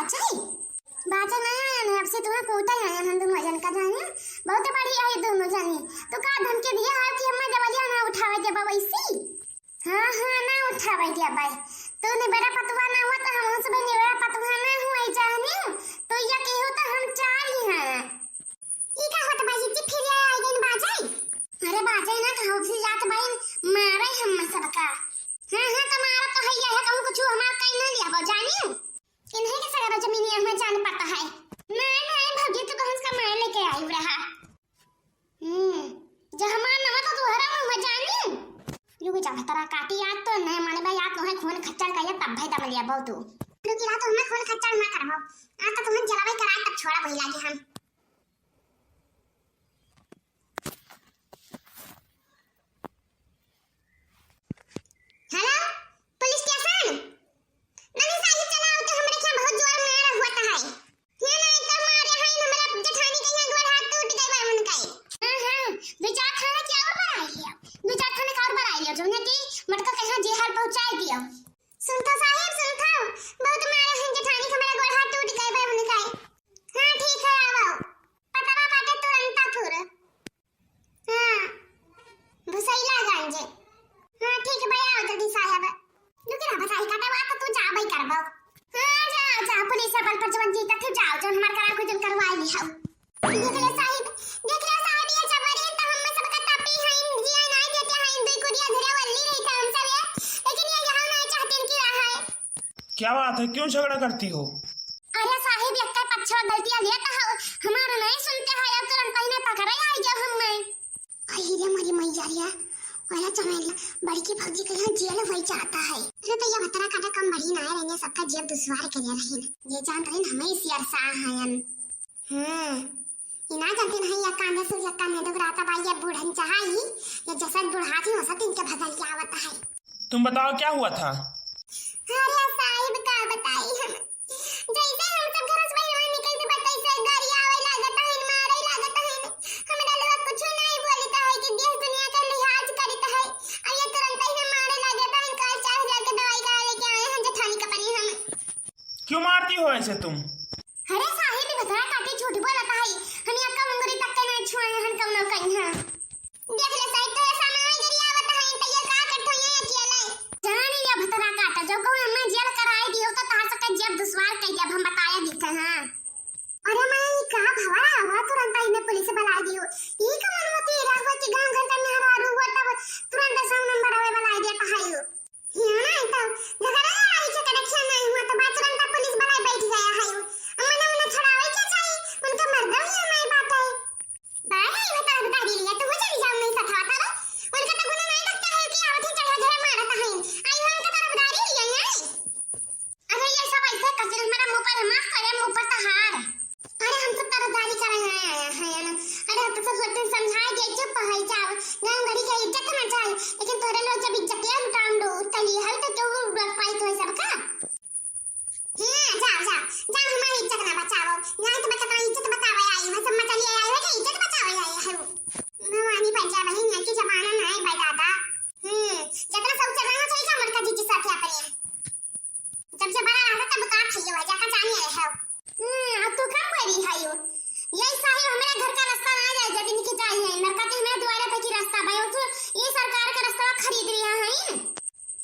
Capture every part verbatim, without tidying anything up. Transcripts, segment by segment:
बाचै? बाचै नाहीं आयन है, अब से तुहैं कूटै आयन हम दुनो जन का जानी। बहुत बढ़िया है दुनो जनी। तो का धमकी दिया है कि हमें देवलिया ना उठावे देबा वैसी? हाँ, हाँ, ना उठावे देबा। तू निबेरा पतुआ ना हुआ तो हम सब निबेरा पतुआ ना हुआ जानी। तो या केहू तो हम चार ही हैं। ई का होत बा, जिज्जी फिर ले आई गइन बाजै? अरे बाजै ना, कहूँ से जात बाइन, मारै हम सबका। हाँ, हाँ, तो मारा तो है, यह कहूँ कुछ हमार कहीं ना लिया बा, जानी? इन्हीं के सगरा जमीन यहाँ जान पड़ता है। नहीं, नहीं, भौजी, तू तो हमका मार लेके आई रहा। हम्म, जो हमार नवा तो तुहरा मुँह जानी। रुक जा, भतरा काटी, याद तो नहीं माने बा, याद तो है, खून खच्चर का ये तब भाई दबलिया बहुत तू। रुकी रहा, तो हमें खून खच्चर ना करबो। आज तो तुम्हें जलावे कराए, तब छोड़ा वही लागे हम। हेलो, पुलिस स्टेशन? नहीं साहिब, चला आओ तो हमरे यहाँ बहुत जोर मार हुआ था है। ये नहीं तो मारे हैं, हमरा जेठानी के यहाँ गोड़ हाथ टूट गए बा उनका। हाँ, हाँ, दो चार थाने के और बढ़ाई लिया, दो चार थाने का और बढ़ाई लिया, जो उन्हें की मटका के यहाँ जेहल पहुँचाई दिया। सुन तो साहिब, सुन तो, बहुत मारे हैं जेठानी के, हमरा गोड़ हाथ टूट गए बा उनका। हाँ, ठीक है, आओ, आओ। पतवा बाटे तुरंतापुर। हाँ, भुसैलागंज। हाँ, ठीक है भैया, आओ जल्दी साहब। रुके ना, भसाई काटा हुआ तो तू जा भाई करबो। हाँ, जा, जा, पुलिस बल पर जवन जीता थे, जाओ, जवन हमार करा को जन करवाई ली हाउ। देख ले साहिब, देख ले साहिब, ये जबरी तो हम सब का तपी हैं, जिया नहीं देते हैं, दुई कुरिया धरे वल्ली रही था हम सब ये, लेकिन ये यहाँ नहीं चाहते कि रहा है। क्या बात है, क्यों झगड़ा करती हो? अरे साहिब, एक का पच्छवा गलतिया लेता हो, हमारा नहीं सुनते हो, अब तुरंत पहले पकड़े आई जब हम नहीं। अरे रे मोरी मैया रे, वाला चमेला, बड़की भौजी के यहाँ जेल होई जाता है। अरे तो ये भतरा काटा कम बड़ी ना है, रहने सबका जेब दुश्वार के लिए रही। ये जानते हैं हमें इसी अरसा हैं। हाँ, इना जानते नहीं, या कांधे से या कांधे दुख रहा था भाई, ये बूढ़न चाहा ही, ये जैसा बुढ़ाती हो, सब इनके बदल के आवता है। तुम बताओ, क्या हुआ था? अरे साहिब, का बताई हम, जैसे हम सब घर से बाहर निकलते बा, तैसे गाड़ी आवे लागत है, मारे लागत है। हमरा लोग कुछ नहीं बोलता है कि देश दुनिया का लिहाज करता है, और ये तुरंत ही मारे लागत है। कल चार हजार के दवाई का लेके आए हैं जेठानी का परी हम। क्यों मारती हो ऐसे तुम? अरे साहिब, ई भतरा काटी झूठ बोलत है। हम यक्का मुंगरी तक के नहीं छुए हन कउनो कहीं। देख ले साहिब, तोरे सामने में गिरी आवत है, त ये का करत है अकेले? जानी ये भतरा काटा, जब कहूँ हमें जेल कराए दियो तो तहार सबके जेब दुश्वार कह देब, हम बताया देते हैं। अरे मैं ई का भवरा हुआ, तुरंत इन्हें पुलिस बुला दियो। ई का मन होती रहुआ कि गाँव घर का मेहरारू हुआ तब तुरंत सौ नंबर आवे वाला आ जाता है। हियाँ ना आई तो झगड़ा लड़ाई झगड़ा रक्षा नहीं हुआ तो बात तुरंत पुलिस वाला बैठ गया है। अम्मा ने उन्हें छुड़ावे के चाहिए, उनका मर्दम ही हमारी बात है। बाहर आई बता बता दी लिया, तू चली जाओ नहीं सथा था। उनका तो गुना नहीं लगता है कि आवत ही चढ़ा धरा मारता है। आई हो उनका तरफदारी लिया है। अरे ये सब ऐसे कचरे मेरे मुँह पर, माफ करे मुँह पर तहार। अरे हम सब तरफदारी करे हैं, हैं ना। अरे हम तो सब होते समझाए दे, चुप है जाओ। गाँव गड़ी के इज्जत ना जाए, लेकिन तोरे लोग जब इज्जत या लुटाम लो, तली है तो क्यों रोक पाई तो सबका? हाँ, जाओ, जाओ, जाओ, हमारी इज्जत ना बचाओ। यहाँ तो बच्चा इज्जत बचावे आई है, सब मचा लिए आई है, इज्जत बचावे आई है। भवानी पंजा बहन, यहाँ की जमाना ना है भाई दादा। हम्म, जितना सब चल रहा है, चल जा, मटका जीजी साथ अपने। जब से बड़ा रहा तब का खाइयो है, जाका जाने आए हो। हम्म, अब तू कम बड़ी है यो। ये साहिब हमारे घर का रास्ता ना जाए, जब इनके जाए है, नरका के हमारे द्वारा पे की रास्ता भाई, और तू ये सरकार का रास्ता खरीद रहा है।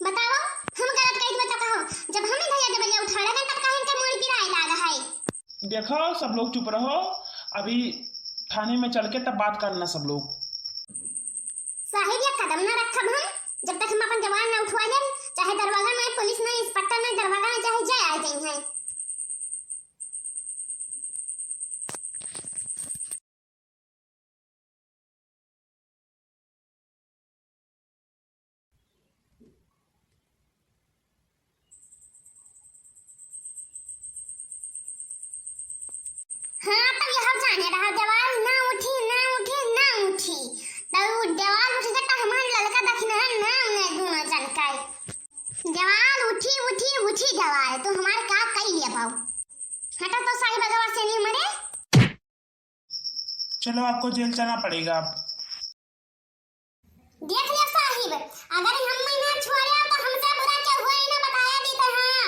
बताओ, हम गलत कही तो कहो, जब हमें भैया जब ले उठाड़ा गन तब काहे इनके मोड़ी पिराए लागा है। देखो, सब लोग चुप रहो, अभी थाने में चल के तब बात करना सब लोग। साहिब, ये कदम ना रखब हम, जब तक हम अपन जवान ना उठवा लेब, चाहे दरवाजा में पुलिस ना, इंस्पेक्टर ना, दरवाजा में चाहे जय आ जाई हैं। हाँ, तब यह जाने रहा, देवाल ना उठी, ना उठी, ना उठी। तब उ देवाल उठ गया, तो हमार ललका दखिनहा ना उन्हें दूनो जन का। देवाल उठी, उठी, उठी देवाल, तो हमार का कई ले पाऊ? हटा तो साहिब अगवा से नहीं मरे। चलो, आपको जेल जाना पड़ेगा। देख लिया साहिब, अगर हम ना छोड़े तो हमसे बुरा क्या हुआ, इन्हें बताया दी तो हाँ।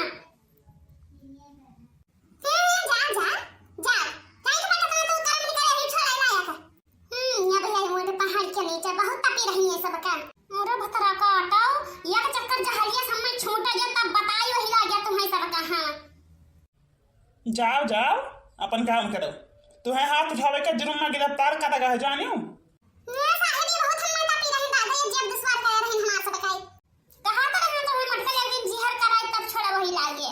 जाओ, जाओ, अपन काम करो। तुहैं हाथ उठावै का जुर्म मा गिरफ्तार करा गा है, जानिउ। ये साहेब, ये बहुत हम माता पी रहे दादा, ये जब दुश्वार करे रहे हमार सब खाए। कहा तो रहे तो हम मटका एक दिन जिहर कराए तब छोड़ा वही लागे।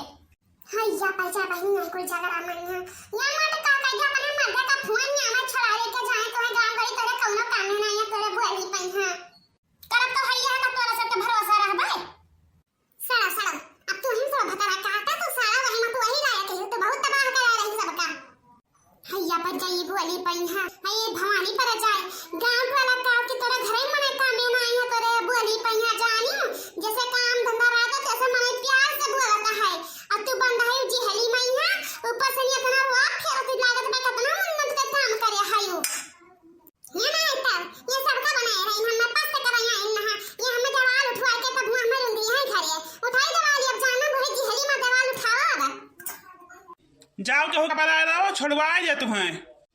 हैया पैसा बहिन नहीं कोई झगड़ा मन है। या मत का कह अपन मर्दा का फोन में आवे छोड़ा लेके जाए तो है गांव गली तोरे कौनो काम नहीं है तोरे बोली पई है। करब तो हैया है तो तोरा सबके भरोसा रहबे। सड़ा, सड़ा, अब तू ही सब भतरा काटा तो साला वही मत वही लायक है, तो बहुत तबाह करा रही सबका। हैया पर जाई बोली पई है, हे भवानी पर जाए, गांव वाला गांव की तोरा घरे मने कामे ना आई है, तोरे बोली पई है जानी, जैसे काम धंधा रहता तैसे मने प्यार से बोलता है, अब तू बंदा है जिहली मई है, ऊपर से ये इतना रोब फेरत लागत बा, कितना मन मन के काम करे है यू। ये ना है तब, ये सबका बनाए रही, हम मैं पस्त कर रही हैं इन्हा, ये हमें देवाल उठवा के तब हमें रुंदी है घरे, उठाई देवाल, अब जाना बोले जिहली मा देवाल उठाओ अब। जाओ केहू का बुलाए लाओ, छोड़वाए दे तुहैं,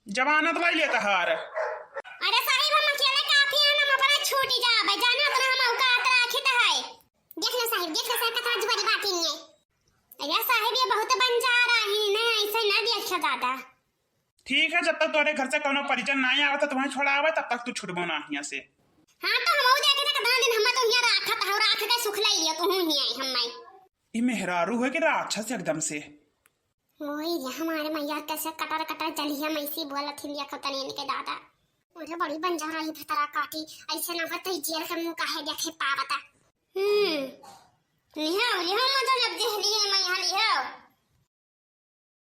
जमानत लै ले तहार। अरे साहिब, हम अकेले काफी हैं, हम अपना छूटी जाबे, जाना अपना हम औकात राखी त है। देख लो साहिब, देख लो साहिब, कथा जुबानी बात ही नहीं है। अरे साहिब, ये बहुत बंजारा है, नहीं ऐसे ना देखा दादा। ठीक है, जब तक तोरे घर से कौनो परिजन नहीं आवत है, तुहैं छोड़ावे, तब तक तू छुटबो ना हियां से। हाँ, तो हम देखे थे कितना दिन हम तो हियां राखत है, राख के सुख ले लिया तू हियां हम। ई मेहरारू है कि राक्षस एकदम से। वही रे, हमारे मैया कैसे कटर कटर जलिया मैसी बोलत ही, देखो तनी इनके दादा। अरे बड़ी बंजारा ही भतरा काटी, ऐसे ना होते जेल के मुंह काहे देखे पावता। हम्म, लिहा, लिहा मजा जब